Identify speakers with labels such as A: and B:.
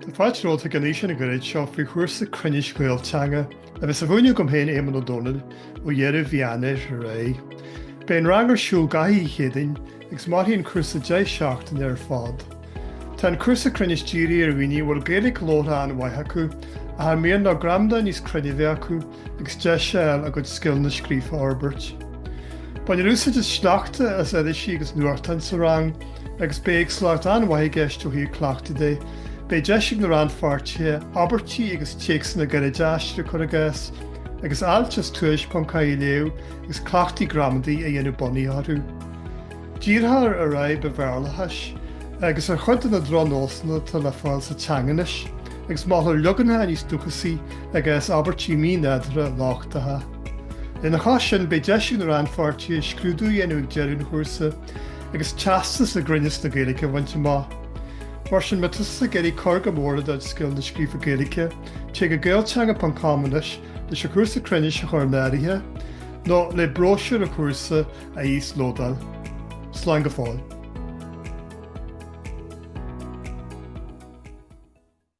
A: Tá fáilte romhat chuig an fhíseán gairid seo faoi chúrsa cruinnis Ghaelteanga a bheas á mhúineadh agam féin, Éamonn Ó Dónaill, ó dheireadh mhí Eanáir ar aghaidh. Beidh an rang ar siúl gach oíche Chéadaoin agus mairfidh an cúrsa 10 seachtaine ar fad. Tá an cúrsa cruinnis dírithe ar dhaoine a bhfuil Gaeilge labhartha an-mhaith acu ach ar mian leo gramadach níos cruinne a bheith acu agus deis a fháil a gcuid scileanna scríofa a fhorbairt. Bainfear úsáid as sleachta as irisí agus nuachtáin sa rang agus beidh éagsúlacht an-mhaith i gceist ó thaobh cleachtaidh de. Beidh deis ag na rannpháirtithe abairtí agus téacsanna gairide a aistriú, cuir i gcás, agus ailt as Tuairisc.ie a léamh agus cleachtaí gramadaí a dhéanamh bunaithe orthu. Díreofar ar fhadhb an Bhéarlachais agus ar chuid de na drochnósanna atá le fáil sa teanga anois, agus molfar leaganacha níos dúchasaí i gcás abairtí mínádúrtha lochtacha. Lena chois sin, beidh deis ag na rannpháirtithe scrúdú a dhéanamh ag deireadh an chúrsa agus teastas i gcruinneas na Gaeilge a bhaint amach. Mar sin, má tá tusa ag iarraidh cur go mór le do chuid scileanna scríofa Gaeilge, téigh go gaelteanga.com anois leis an chúrsa cruinnis a chur in áirithe, nó le bróisiúr an chúrsa a íoslódáil. Slán go fóill.